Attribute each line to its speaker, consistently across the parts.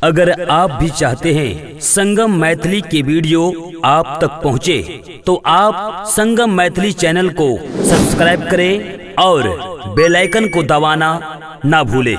Speaker 1: अगर आप भी चाहते हैं संगम मैथिली के वीडियो आप तक पहुंचे, तो आप संगम मैथिली चैनल को सब्सक्राइब करें और बेल आइकन को दबाना ना भूलें।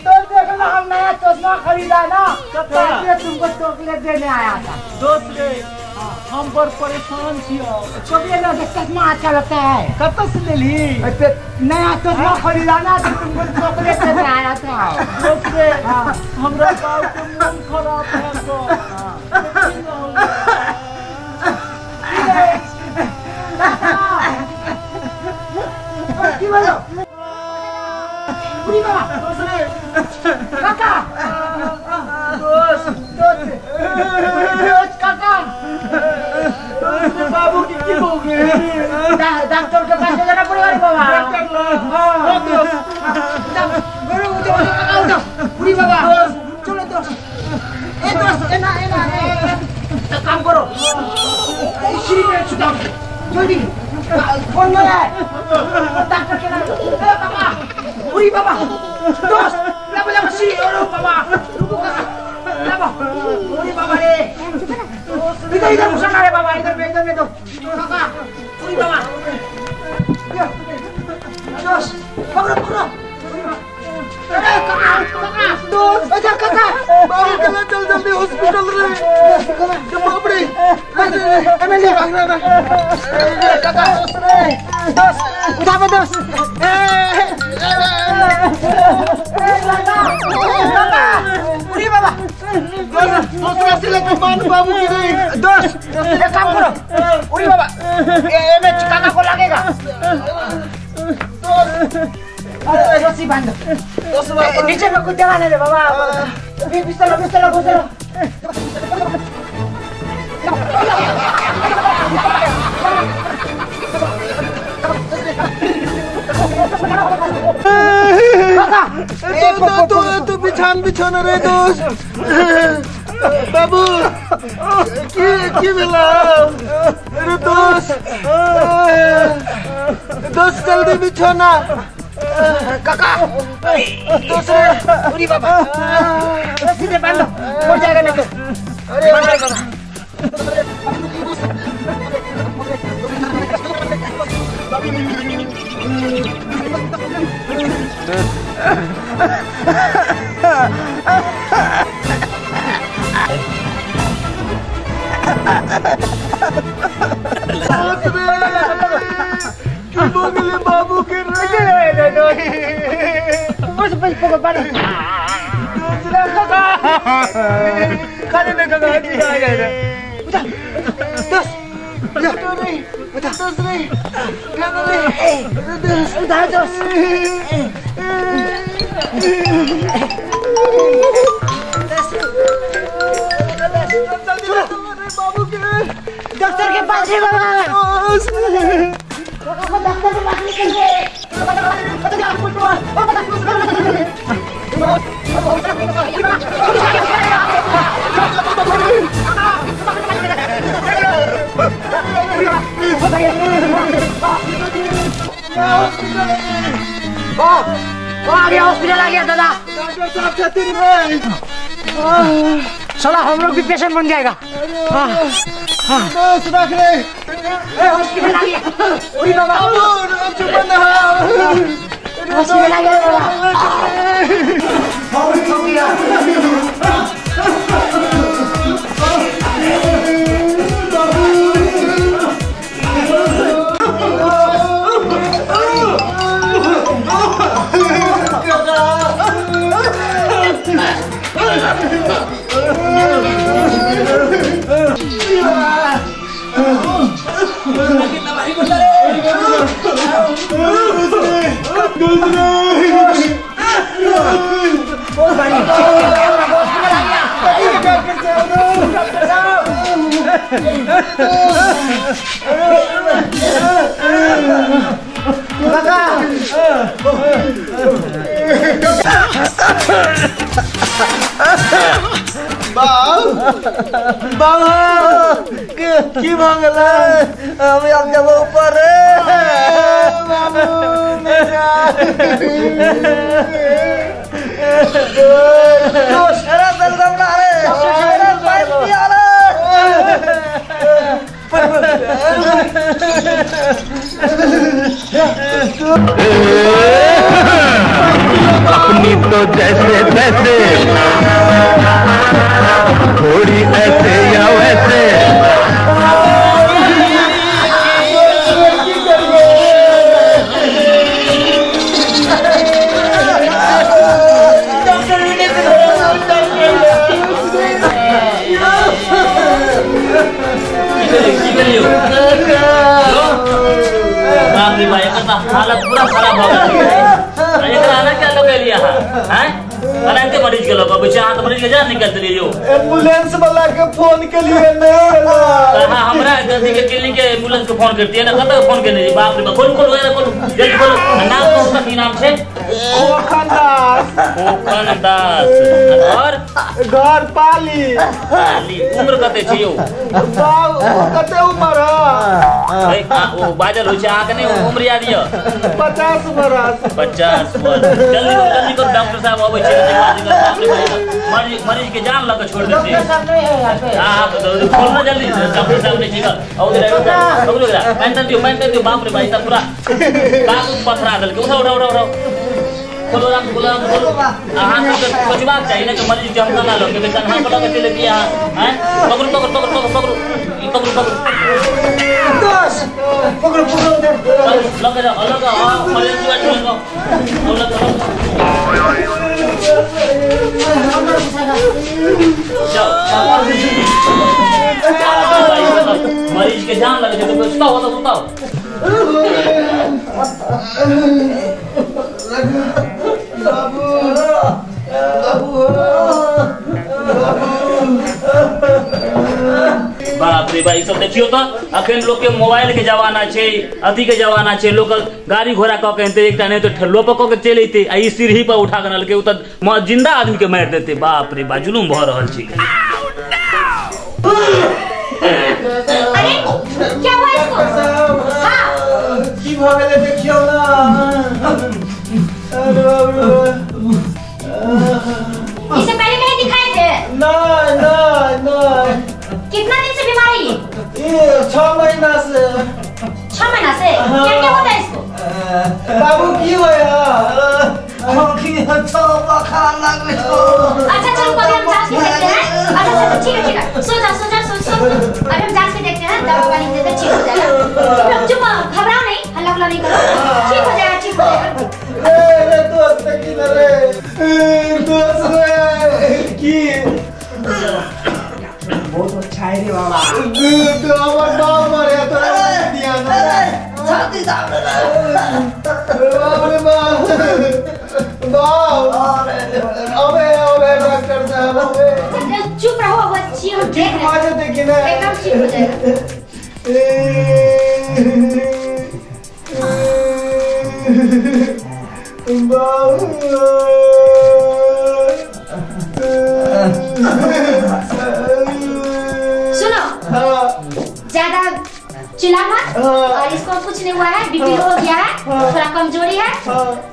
Speaker 2: तो देखो ना, हम नया चश्मा खरीदा ना, तो इसलिए तुमको चॉकलेट देने आया था।
Speaker 3: दोस्त रे, हम बड़ परेशान छियो।
Speaker 2: चॉकलेट ना, चश्मा अच्छा लगता है।
Speaker 3: कतऽ से लेली?
Speaker 2: नया चश्मा खरीदा ना, तो तुमको चॉकलेट देने आया था।
Speaker 3: दोस्त रे, हमरा बाप के मन खराब है तो।
Speaker 2: की बोलो? काका, दोस्त दोस्त काका,
Speaker 3: बाबू की की हो गए?
Speaker 2: डॉक्टर के पास जाना पड़ेगा रे बाबा। हां गुरु उठो काका उठो, पूरी बाबा चलो दोस्त। ए दोस्त, ए ना ए ना ए काम करो, सीढ़ी पे छुटाओ जल्दी, फोन में है डॉक्टर के नाम। ए बाबा, पूरी बाबा दोस्त, लाबो लाबो सीढ़ी, और बाबा रुको काका, लाबो पूरी बाबा रे, इधर इधर घुसना रे बाबा, इधर में इधर में दो काका, पूरी बाबा दोस्त पकड़ो पकड़ो। अरे काका काका दोस्त, अच्छा काका
Speaker 3: बाबू के ले चल जल्दी हॉस्पिटल रे, बाप रे
Speaker 2: एमएलए काका दोस्त उठा बे दोस्त। ए काका पूरी बाबा
Speaker 3: दूसरा से लेके मान बाबू की रे
Speaker 2: दोस्त, एक काम करो पूरी बाबा, ए में काका को लगेगा दोस्त, रस्सी बांध दो नीचे में, कुछ जगह नहीं रे बाबा, बिस्तर बिस्तर घुसरो।
Speaker 3: तो तो बिछान बिछान रे दोस्त। बाबू की मिला अरे दोस्त, दोस्त जल्दी बिछाना
Speaker 2: काका दोस्त पूरी बाबा रस्सी से बांध दो, मर जाएगा नहीं तो। अरे बाबा
Speaker 3: बाबू के
Speaker 2: बस बस पकड़ बांधो
Speaker 3: खाने में काका
Speaker 2: उठा दोस्त, उठा
Speaker 3: दोस्त रे,
Speaker 2: उठा दोस्त। डॉक्टर के पास रे बाबा, डॉक्टर के पास निकल गए। ओ आ गया हॉस्पिटल आ गया दादा।
Speaker 3: डॉक्टर साहब छथिन रे,
Speaker 2: साला हम लोग भी पेशेंट बन जाएगा। हां
Speaker 3: दोस्त रख रे,
Speaker 2: ए हॉस्पिटल आ गया ओरी बाबा,
Speaker 3: चुप ना,
Speaker 2: हॉस्पिटल आ गया बाबा। हो गया
Speaker 3: बाप बाबा की भऽ गेलै हम आब जेबो ऊपर रे बाबू नहीं जा दोस्त अरे बेलगमना रे अरे पानी पिया रे
Speaker 4: अपनी तो जैसे तैसे थोड़ी ऐसे या वैसे
Speaker 1: हालत पूरा खराब हो गया एकरा ना क्या लोग लिया हैं अनंत मरीज के लोग बच्चा हाथ मरीज के जान निकल देलिए यो
Speaker 3: एम्बुलेंस वाला के फोन के लिए ना
Speaker 1: हां हमरा गलती के क्लिनिक के एम्बुलेंस के फोन करती है ना कत फोन केने बाप रे खोल खोल वगैरह खोल जल्दी खोलो नाम कौन सा की नाम छै
Speaker 3: खोखन दास
Speaker 1: खोखन दास और
Speaker 3: घर पाली
Speaker 1: पाली उम्र कते छै यो
Speaker 3: बाप कते उम्र
Speaker 1: है ओ बाजल होइ छै अहाँ के नहीं उम्र याद य
Speaker 3: 50 बरस
Speaker 1: 50 वर्ष जल्दी करू जल्दी करू डॉक्टर साहब अबै छै मरीज मरीज के जान लग छोड़ देते
Speaker 2: डॉक्टर साहब नहीं है यहाँ पे
Speaker 1: हां खोल ना जल्दी डॉक्टर साहब नहीं ठीक औ पकड़ो एकरा पैंट दियो बाप रे भाई त पूरा बाबू पथरा देलकै उठाओ उठाओ उठाओ खोलो राम खोलो राम खोलो अहाँ के सोचबाक चाही ने कि मरीज के हम केना लऽ के कन्हा पर लऽ के चलि अहाँ हैं पकड़ू पकड़ू पकड़ू पकड़ू ई पकड़ू पकड़ू
Speaker 2: दोस्त पकड़ो पकड़ो उधर
Speaker 1: लऽ के जाओ लऽ के आओ मरीज के लऽ के लऽ के जाओ मरीज के जान लगे छै तो सुताओ तो सुताओ
Speaker 3: बाबू बाबू
Speaker 1: बाप रे भाई सब देखियो तो अखन लोग के मोबाइल के जमाना छै अथी के जमाना छै लोग गाड़ी घोड़ा क के एते एकटा नहीं तो ठल्लो पर क के चलि अइते आ ई सीढ़ी पर उठा के अनलकै उ त जिंदा आदमी के मारि देते बाप रे बा जुलुम भ रहल छै।
Speaker 5: अरे क्या हुआ इसको? हां
Speaker 3: की भ गेलै देखियो ना अरे बाप रे
Speaker 5: इसे पहले कहीं दिखाए थे?
Speaker 3: नहीं नहीं नहीं।
Speaker 5: कितना दिन से बीमार है ये?
Speaker 3: ये 6 महीना से।
Speaker 5: 6 महीना से? हाँ। क्या क्या होता है इसको?
Speaker 3: बाबू की होया?
Speaker 5: अच्छा चलो अभी हम जांच के देखते हैं। अच्छा अच्छा ठीक है ठीक है सो जाओ सो जाओ सो सो अभी हम जांच के देखते हैं दवा वाली देते ठीक हो जाएगा। चुप चुप घबराओ नहीं हल्ला गुल्ला नहीं करो ठीक हो जाएगा ठीक हो जाएगा।
Speaker 3: रे रे दोस्त की रे दोस्त रे की
Speaker 2: बहुत अच्छा है रे बाबा।
Speaker 3: तो हमर बाप मरे तोरा दिया ना
Speaker 2: छाती सामने
Speaker 3: बाप रे बाप बाप अबे अबे डॉक्टर साहब अबे
Speaker 5: चुप रहो वो अच्छी हम देख रहे हैं
Speaker 3: देखिए ना
Speaker 5: एकदम ठीक हो जाएगा। सुनो ज्यादा चिल्ला मत और इसको कुछ नहीं हुआ है बीपी हो गया है थोड़ा कमजोरी है।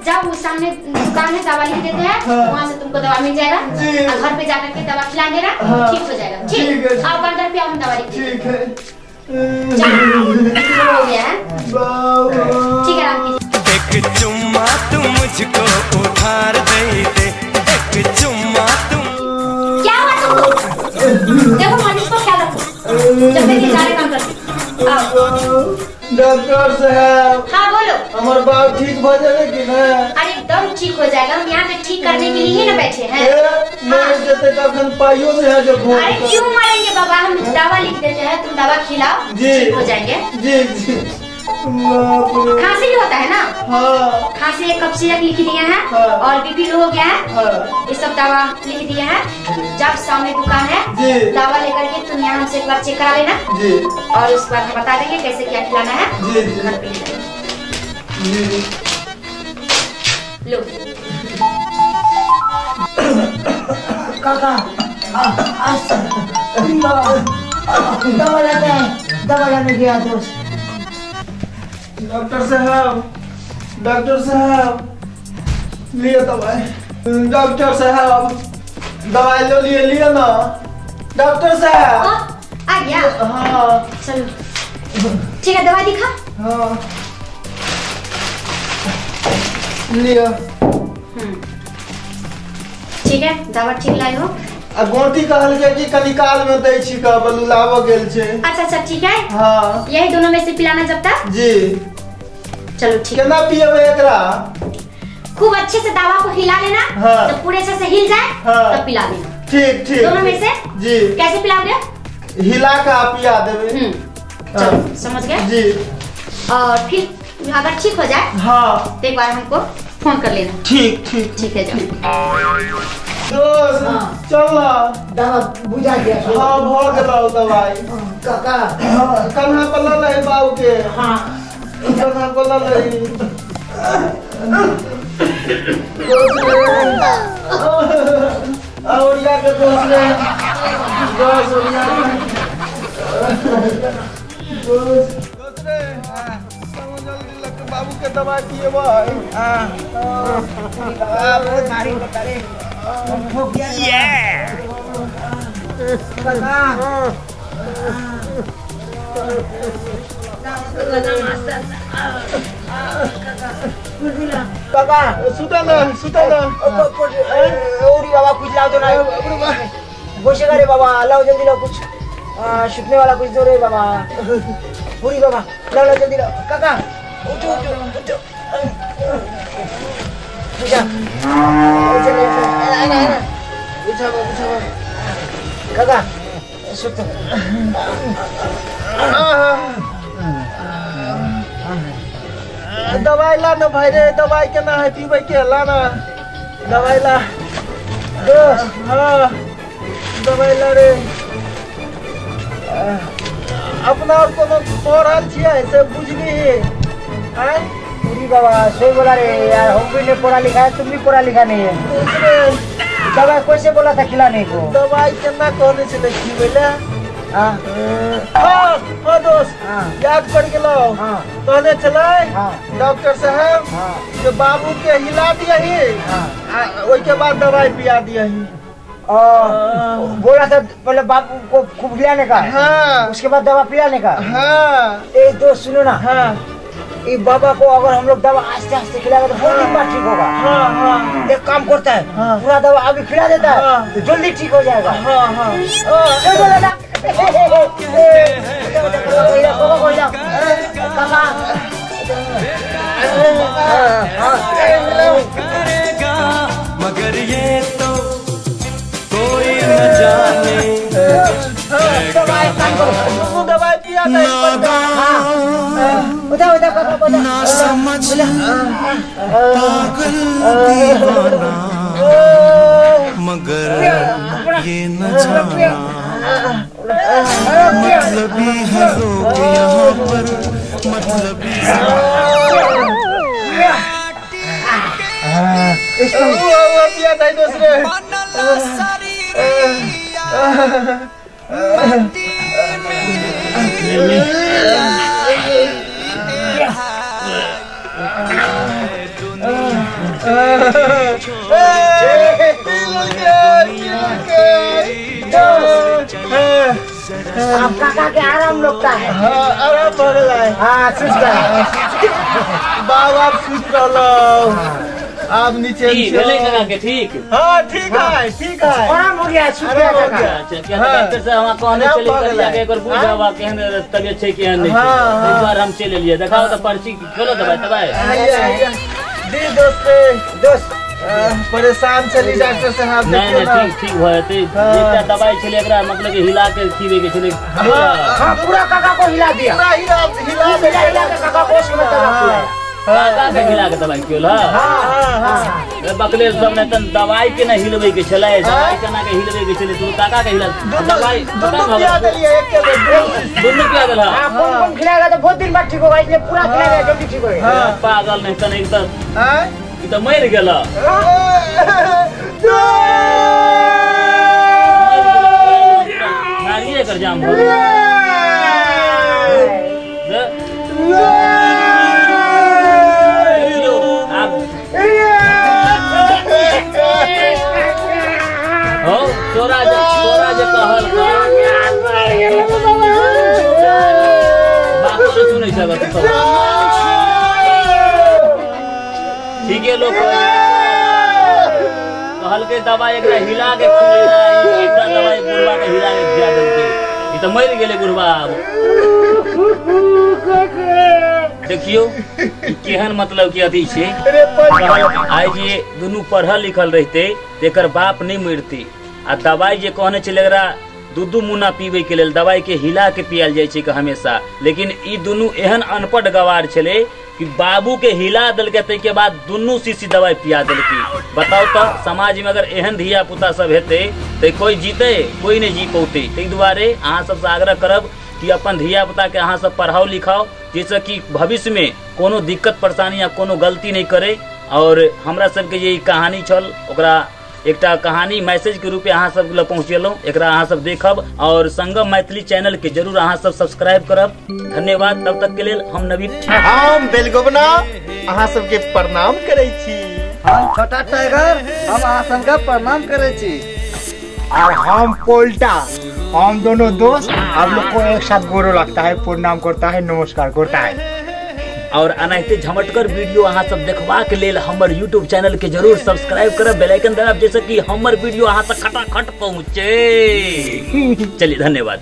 Speaker 5: जाओ वो सामने दुकान है दवा लिख देते हैं वहाँ से तुमको दवा मिल जाएगा और घर पे जाकर के दवा खिला देना ठीक हो जाएगा। ठीक आओ अंदर पे हम दवा लिख
Speaker 3: ठीक है
Speaker 5: हो गया है ठीक है राम कीजिए।
Speaker 4: एक चुम्मा तुम मुझको उधार दे दे एक चुम्मा तुम
Speaker 5: क्या हुआ तुमको? देखो मरीज को ख्याल रखो जब तक ये सारे काम करते।
Speaker 3: डॉक्टर साहब
Speaker 5: हाँ बोलो।
Speaker 3: हमार बाप ठीक हो जाएगा कि ना?
Speaker 5: अरे एकदम ठीक हो जाएगा हम यहाँ पे ठीक करने के लिए ही ना बैठे हैं।
Speaker 3: मर जेते तखन पाइयो नहीं है जो
Speaker 5: अरे क्यों मरेंगे बाबा हम दवा लिख देते हैं तुम दवा खिलाओ ठीक हो जाएंगे।
Speaker 3: जी जी।
Speaker 5: खांसी भी होता है ना?
Speaker 3: हाँ।
Speaker 5: खांसी एक कप सिरप लिख दिया है। हाँ। और बीपी लो हो गया है। हाँ। ये सब दवा लिख दिया है। जब सामने दुकान है दवा लेकर के तुम यहाँ हमसे एक बार चेक करा लेना जी। और उसके बाद हम बता देंगे कैसे क्या खिलाना है जी, घर पे जी। लो
Speaker 2: काका दवा लाते हैं, दवा लाने गया दोस्त।
Speaker 3: डॉक्टर साहब, डॉक्टर साहब लिए दवाई। डॉक्टर साहब दवाई लो, लिए लिए ना डॉक्टर साहब।
Speaker 5: आ गया।
Speaker 3: हाँ
Speaker 5: चलो ठीक है, दवा दिखा।
Speaker 3: हाँ लिया।
Speaker 5: ठीक है, दवा ठीक लाए हो।
Speaker 3: आ गोटी कहल के कि कनिकाल में दै छी का बलू लाबो गेल छे।
Speaker 5: अच्छा अच्छा ठीक है।
Speaker 3: हाँ
Speaker 5: यही दोनों में से पिलाना जब तक।
Speaker 3: जी
Speaker 5: चलो ठीक।
Speaker 3: केना पियबे एकरा?
Speaker 5: खूब अच्छे से दवा को हिला लेना।
Speaker 3: हाँ।
Speaker 5: जब पूरे अच्छे से हिल जाए।
Speaker 3: हाँ।
Speaker 5: तब पिला देना।
Speaker 3: ठीक ठीक।
Speaker 5: दोनों में से
Speaker 3: जी।
Speaker 5: कैसे पिलाओगे?
Speaker 3: हिला के आप पिया देबे।
Speaker 5: चलो समझ गए
Speaker 3: जी।
Speaker 5: और फिर अगर ठीक हो जाए।
Speaker 3: हाँ
Speaker 5: तो एक बार हमको फोन कर लेना।
Speaker 3: ठीक ठीक
Speaker 5: ठीक है जाओ।
Speaker 3: दोस्त चल ना,
Speaker 2: दवा बुझा गया।
Speaker 3: हाँ भ गेलौ दवाई।
Speaker 2: काका
Speaker 3: कन्हा पर ल लही बाबू के।
Speaker 2: हाँ
Speaker 3: कन्हा पर ल लही। और या के दोस्त रे, दोस्त ओरिया के दोस्त रे, जल्दी लग बाबू के दवाई पिएबै।
Speaker 2: बहुत भारी होता रे, ठोक गया। काका
Speaker 3: काका सुता ना, सुता ना।
Speaker 2: ओरी बाबा कुछ लाओ तो ना, बसेगा रे बाबा, लाओ जल्दी लाओ कुछ छुटने वाला कुछ दो रे बाबा। पूरी बाबा लाओ लाओ जल्दी लाओ। काका उठो उठो उठो। काका सुतो।
Speaker 3: दवाई ला ना भाई रे, दवाई केना है पीबै के, ला ना दवाई ला
Speaker 2: दोस्त।
Speaker 3: हाँ दवाई ला रे। अपना और कोनो पढ़ल छियै से बुझली आय?
Speaker 2: पूरी बाबा सही बोला रे यार, हम भी नहीं पढ़ा लिखा है, तुम भी पढ़ा लिखा नहीं है। दवाई कैसे बोला था खिलाने को?
Speaker 3: दवाई केना कहने छलै खिबै ले?
Speaker 2: हाँ
Speaker 3: हाँ हाँ दोस्त याद पड़ गेलौ। कहने छलै डॉक्टर साहब जे बाबू के हिला दियही, ओहिके बाद दवाई पिया दियही।
Speaker 2: बोला था पहले बाबू को खूब हिलाने का।
Speaker 3: हाँ
Speaker 2: उसके बाद दवा पिलाने का।
Speaker 3: हाँ
Speaker 2: ए दोस्त सुनो ना।
Speaker 3: हाँ
Speaker 2: ये बाबा को अगर हम लोग दवा आस्ते आस्ते खिलाएंगे तो बहुत दिन बाद ठीक होगा।
Speaker 3: हाँ हाँ
Speaker 2: एक काम करता है।
Speaker 3: हाँ।
Speaker 2: पूरा दवा अभी खिला देता है।
Speaker 3: हाँ।
Speaker 2: तो जल्दी ठीक हो जाएगा।
Speaker 3: हाँ हाँ
Speaker 4: मगर ये तो कोई न जाने।
Speaker 3: दवाई पिया
Speaker 4: ना समझ पागल दीवाना, मगर ये न जाना मतलबी है लोग यहाँ पर, मतलबी।
Speaker 2: आप काका के आराम लगता है।
Speaker 3: हाँ आराम हो गया है।
Speaker 2: हाँ सुस्त है
Speaker 3: बाबा, सुस्त रहलो आप नीचे
Speaker 1: काका के। ठीक
Speaker 3: हाँ ठीक है ठीक है,
Speaker 2: आराम हो गया, सुस्त गया काका।
Speaker 1: अच्छा क्या डॉक्टर साहब हम कहने चले करिया के एक बार पूछबा केहन तबियत छै केहन नहीं छै, एक बार हम चल एलियै। देखाओ त पर्ची खोलो दवाई दवाई।
Speaker 3: दी दोस्त दोस्त परेशान चली डॉक्टर साहब।
Speaker 1: नहीं नहीं ठीक ठीक भ जेतै। एकटा दवाई छलै एकरा मतलब कि हिला के पीबै के छलै।
Speaker 2: हां पूरा काका को हिला दिया,
Speaker 3: पूरा हिला हिला
Speaker 2: हिला हिला के काका को उसमें दवा पिलाया।
Speaker 1: काका के हिला के दवाई पियल। हां हां बकले सब ने तन दवाई के न हिलबै के छलै, दवाई केना के हिलबै के छलै, तू काका के हिला दवाई
Speaker 3: दोनों पिया देलियै एक के
Speaker 1: दोनों पिया देल।
Speaker 2: हां कौन कौन खिलाएगा तो बहुत दिन बाद ठीक होगा, इसलिए पूरा खिलाएगा जल्दी ठीक होगा।
Speaker 1: पागल नहीं तन एक त
Speaker 3: हां
Speaker 1: ई त मर गेल। मर एकर जाम भऽ गेल। हो तोरा जे कहल बात सुनै छ ठीक है लोग कहलकै दवाई एकरा हिला के पूरा दवाई बुढ़वा के हिला के खिया देलकै, ई त मरि गेलै बुढ़वा। देखियो केहन मतलब कि अथी छै। आइ जे दुनू पढ़ल लिखल रहते एकर बाप नहीं मरते। आ दवाई जे कहने छलै एकरा दू दू मुन्ना पीबे के लेल दवाई के हिला के पियाल जाइ छै हमेशा, लेकिन ई दुनू एहन अनपढ़ गवार छलै कि बाबू के हिला देलकै ताहिके बाद दुनू शीशी दवाई पिया देलकै। बताउ तऽ समाज में अगर एहन धिया पुता सब हेतै तऽ कोई जीतै? कोई नहीं जी पौतै। ताहि दुआरे अहाँ सबसँ आग्रह करब कि अपन धिया पुता के अहाँ सब पढ़ाओ लिखाओ, जाहिसँ कि भविष्य में कोनो दिक्कत परेशानी या कोनो गलती नहीं करे। और हमरा सबके जे कहानी छल ओकरा एकटा कहानी मैसेज के रूपे अहाँ सब लग पहुँचेलहुँ, एकरा अहाँ सब देखब और संगम मैथिली चैनल के जरूर अहाँ सब सब्सक्राइब करब। धन्यवाद। तब तक के लेल हम नवीन,
Speaker 3: हम बेलगोबना अहाँ सबके प्रणाम करै छी।
Speaker 2: हम छोटा टाइगर, हम अहाँ सबके प्रणाम करै छी।
Speaker 6: और हम पोल्टा, हम दोनों दोस्त आप लोग को एक साथ गोरो लगता है, प्रणाम करता है, नमस्कार करता है।
Speaker 1: और अनाहिते झमटकर वीडियो अहाँ सब देखबाक लेल हमर यूट्यूब चैनल के जरूर सब्सक्राइब करब, बेल आइकन दबाब, जैसे कि हमर वीडियो अहाँ तक खटाखट पहुँचे। चलिए धन्यवाद।